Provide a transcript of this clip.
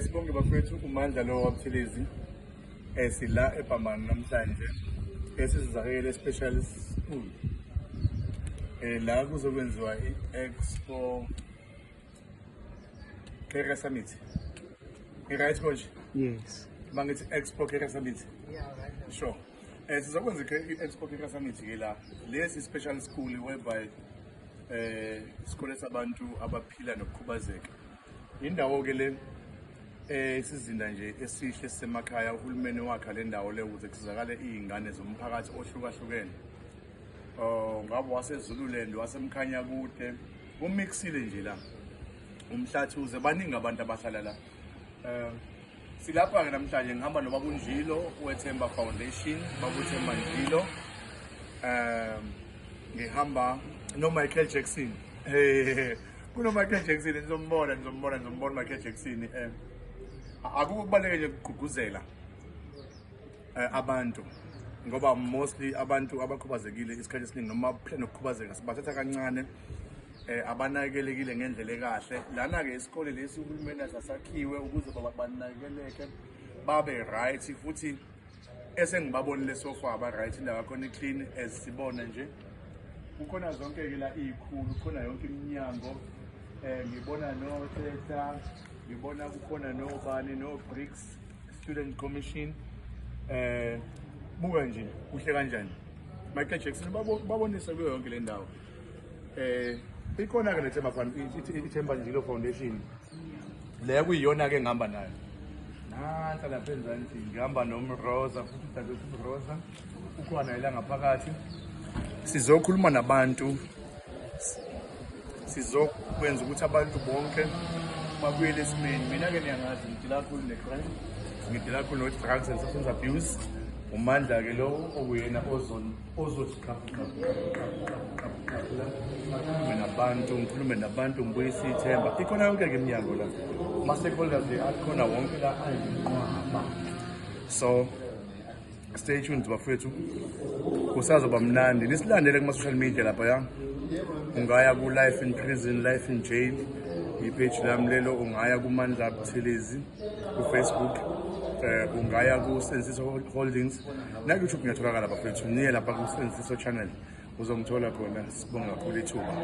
Sibonge bafethu, uMandla lo waButhelezi. Sila eBhamani namhlanje, esizakele special school. La kuzokwenziwa i-Expo Career Summit. I-right konje? Yes. Mangithi Expo Career Summit. Sure. Sizokwenza i-Expo Career Summit ke la. Lesi special school whereby isikole sabantu abaphila nokukhubazeka. Indawo ke le isizinda nje esihle sisemakhaya. Uhulumeni wakha le ndawo le ukuze kusizakale izingane zomphakathi ohlukahlukene. Oh, ngabe waseZululand, wasemkhanya kude. Umixile nje la. Umhlathuze, baningi abantu abahlala la. Silapha ke namhlanje, ngihamba nobaba uNjilo weThemba Foundation, baba uThemba Njilo. Ngihamba no Michael Jackson. Kuno Michael Jackson, nizombona, nizombona, nizombona Michael Jackson. Akukho kubaluleke nje ukugqugquzela abantu, ngoba mostly abantu abakhubazekile isikhathi esiningi noma baphila nokukhubazeka sibathatha kancane, abanakelekile ngendlela ekahle. Lana ke isikole lesi uhulumeni asasakhiwe ukuze banakeleke, babe right, futhi esengibabonile so far ba right. Indawo yakhona clean, as sibona nje, kukhona zonke ke la izikhulu, kukhona yonke iminyango. Ngibona no theatre, ngibona kukhona nobani, no bricks, student commission. Buka nje kuhle kanjani. Michael Jackson, babonisa kuyo yonke le ndawo. Ikhona ke leThemba Fund, iThemba Njilo Foundation le kuyiyona ke ngihamba nayo. Nansa lapha enzansi ngihamba noMroza futhi, udadewethu uMroza ukhona la ngaphakathi. Sizokhuluma nabantu, sizokwenza ukuthi abantu bonke babuyele esimeni. Mina-ke niyangazi, ngi-deala kakhulu ne-crime, ngi-deala kakhulu no-drugs and substance abuse. UMandla-ke lo okuyena ozothi qaphu qaphu qaphu qaphu qaphu qaphu qaphu la, ngikhulume nabantu, ngikhulume nabantu, ngibuyise ithemba. Ikhona yonke-ke iminyango la, ma-stakeholders akhona wonke la ayinqwaba. So stay tuned bafethu, kusazoba mnandi. Nisilandele kuma-social media laphaya. Ungaya ku-Life in Prison, Life in Jail, i-page lami lelo. Ungaya kuMandla Buthelezi ku-Facebook, ungaya ku-Sensiso Holdings naku-YouTube, ngiyatholakala bafethu. Niye lapha ku-Sensiso channel, uzongithola khona. Sibonga kakhulu ithuba.